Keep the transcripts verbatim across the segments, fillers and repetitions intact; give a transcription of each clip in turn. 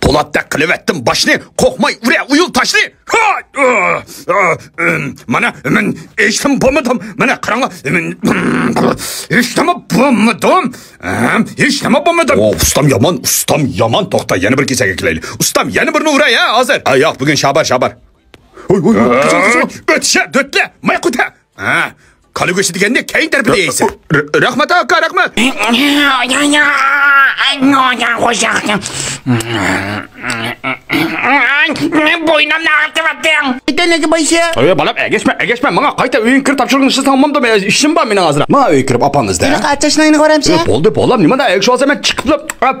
پولاتتەك قىلىۋەتتىم باشنى، قورقماي ئۇرە ئۇيۇل تاشنى. ھاي! ئا، ئا، ئىم، مانا، مەن ھېچنېمە بولمىدىم. مانا، قاراڭلار، مەن ھېچنېمە بولمىدىم. ئىم، ھېچنېمە بولمىدىم. ئو، ئۇستام يامان، ئۇستام يامان. توختا، يەنە بىر كېسەككە كېلەيلى. ئۇستام، يەنە بىرنى ئۇراي، ھە، ھازىر. ئا، ياق، بۈگۈن شابار، شابار. ھوي، ھوي، ھوي، قىزىڭ، قىزىڭ. ئۆتۈشە، دۆتلە، مايقۇتە. ھە، كالا گۆشى دېگەننى كەينى تەرىپىدە يەيسەن. ر-، ر-، رەھمەت، ئاكا، رەھمەت. بوينۇمنى ئاغرىتىۋەتتىڭ. ئەي، بالام، ئەگەشمە، ئەگەشمە. ماڭا قايتا ئۆيۈڭگە كىر، تاپشۇرۇقنى ئىشلىسەڭ بولمامدۇ؟ مەن ئىشىم بار مېنىڭ ھازىر. ماڭا ئۆيگە كىرىپ ئاپاڭنى ئىزدە. ھە؟ بولدى، بالام، نېمە دە ئەگىش بولسا مەن چىقىپلا، ئاپ،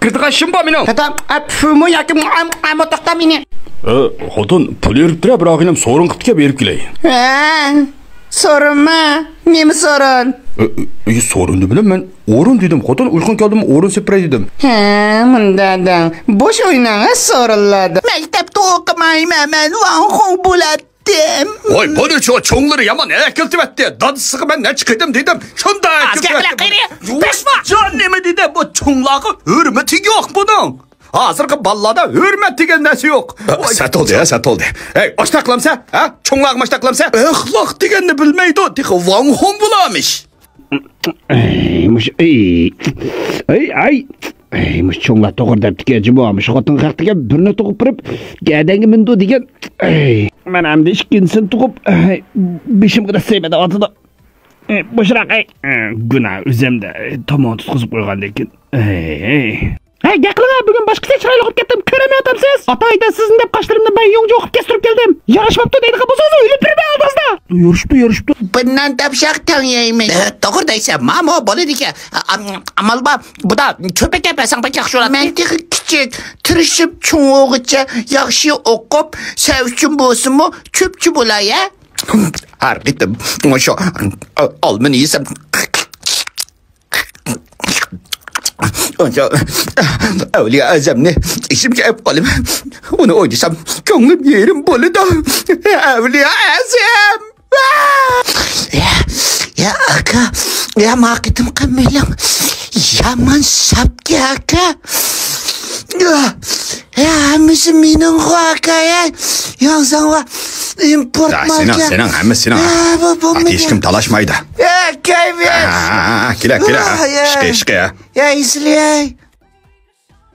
كىرىدىغان ئىشىم بار مېنىڭ. ھەتتا، ئەپ، مۇ ياكى، ئەم، ئەم، توختا مېنى. ئە، خوتۇن، پۇل ئېرىپ تۇرە، بىراق ئىنىم سورۇن قىپتىكەن، بېرىپ كېلەي. ھە، سورۇنما؟ نېمە سورۇن؟ ئە، ئە، سورۇن دېمىدىم مەن، ئورۇن دېدىم. خوتۇن، ئۇيقۇڭ كەلدىمۇ ئورۇن سېپىرەي دېدىم. ھە، مۇنداق دەڭ. بوش ئويناڭ، ھە، سورۇنلاردا. مەكتەپتە ئوقۇمايمەن مەن، ۋاڭ خۇڭ بولاتتىم. ۋاي، بۇنى چو-، چوڭلىرى يامان ئەكىلتىۋەتتى. دادىسىغا مەن نەچچە قېتىم دېدىم. شۇنداق ئەكىلتىۋەتتى. جان نېمە دېدى؟ بۇ چوڭلارغا ھۆرمىتى يوق بۇنىڭ. ھازىرقى بالىلاردا ھۆرمەت دېگەن نەرسە يوق. ۋاي. سەت بولدى، ھە، سەت بولدى. ھەي، ئاشۇنداق قىلامسەن، ھە؟ چوڭلارغا ماشۇنداق قىلامسەن؟ ئەخلاق دېگەننى بىلمەيدۇ، تېخى ۋاڭ خۇڭ بولامىش. ئەي، مۇشۇ، ئەي، ئەي، ئەي. ئەي، مۇشۇ چوڭلار توغرا دەپتىكەن، جۇمۇ، مۇشۇ خوتۇن خەق دېگەن بىرنى تۇغۇپ بېرىپ، گەدەنگە مىندۇ دېگەن. ئەي، مەن ئەمدى ئىككىنچىسىنى تۇغۇپ، ئەي، بېشىمغا دەسسەيمەن دەۋاتىدۇ. ئەي، بوشراق، ئەي. ئە، گۇناھ ئۆزۈمدە، ئەي، تاماق تۇتقۇزۇپ قويغاندىكىن. ئەي، ئەي. ھەي، گەپ قىلىڭا، بۈگۈن باشقىچە چىرايلىق بولۇپ كەتتىم، كۆرەلمەيۋاتامسىز؟ ئاتا ئايدا سىزنى دەپ قاشلىرىمنى مەن يۇڭجۇ قىلىپ كەستۈرۈپ كەلدىم. ياراشماپتۇ دەيدىغان بولسىڭىز ئۆلۈپ بېرىمەن ئالدىڭىزدا. يارىشىپتۇ، يارىشىپتۇ. بىر نان تاپشاق تەڭ يەيمىز. ھە، توغرا دەيسەن، ماما بولىدىكەن. ئامال بار، بۇدا چۆپەك ئەپ بەرسەڭ بەك ياخشى بولاتتى. مەن تېخى كىچىك، تىرىشىپ چوڭ بولغۇچە ياخشى ئوقۇپ، سەن ئۈچۈن بولسىمۇ چۆپچى بولاي، ھە؟ ھەر قېتىم مۇشۇ ئالمىنى يېسەم، ئەۋلىيا ئەزەمنى ئېسىمگە ئېلىپ قالىمەن. ئۇنى ئويلىسام، كۆڭلۈم يېرىم بولىدۇ. ئەۋلىيا ئەزەم! يا، يا ئاكا، يا ما قېتىمقى مېلىڭ يامان ساپتى ئاكا. يا، يا ھەممىسى مېنىڭغۇ ئاكا، يا. ياڭزاڭغا ئىمپورت مالكەن. سېنىڭ، سېنىڭ، ھەممىسى سېنىڭ. يا، بۇ، بۇ مېنىڭ. ھېچكىم تالاشمايدۇ. يا، كەيپ، يا. ھە، ھە، ھە، كېلە، كېلە، ھە. ئىشقى، ئىشقى، ھە. يا، ئېسىلى، يا.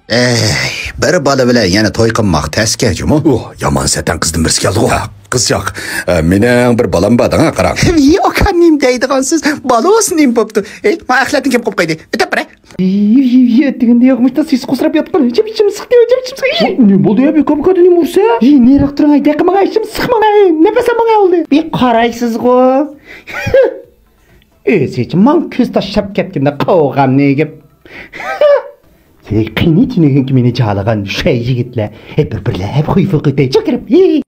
ئەي، بىر بالا بىلەن يەنە توي قىلماق تەسكەن جۇمۇ. ئۇھ، يامان سەتەڭ قىزدىن بىرسى كەلدىغۇ. ھە، قىزچاق، ئە، مېنىڭ بىر بالام بار دەڭە، قاراڭ. ۋىي، ئاكا نېمە دەيدىغانسىز؟ بالا بولسا نېمە بوپتۇ؟ ئەي، ما ئەخلەتنى كىم قويۇپ قويدى؟ ئۆتۈپ بېرە. ۋىي، ۋىي، ۋىي، ئەتىگەندە ياغمۇشتا سېسىق قۇسراپ ياتقان. ئىچىم، ئىچىم سىقتى، ئىچىم، ئىچىم سىقتى. نېمە بولدى يا، بىكار، بىكار نېمە ئۇرسا؟ ۋىي، نېرىراق تۇرۇڭ، ئەي، دەققە ماڭا، ئىچىم سىقماڭ، ئەي، نەپەس ئالماڭ ئالدى. بىر قارايسىزغۇ. ئۆزى ماڭا كۆز تاشلاپ كەتكىنىدە قاۋىغامنى يېگىپ. ھېي، قېنى تۈنۈگۈنكى مېنى جالىغان شۇ يىگىتلەر. ھەي، بىر-بىرلەپ خۇيفۇ قىلىپ چىقىرىپ. ھېي.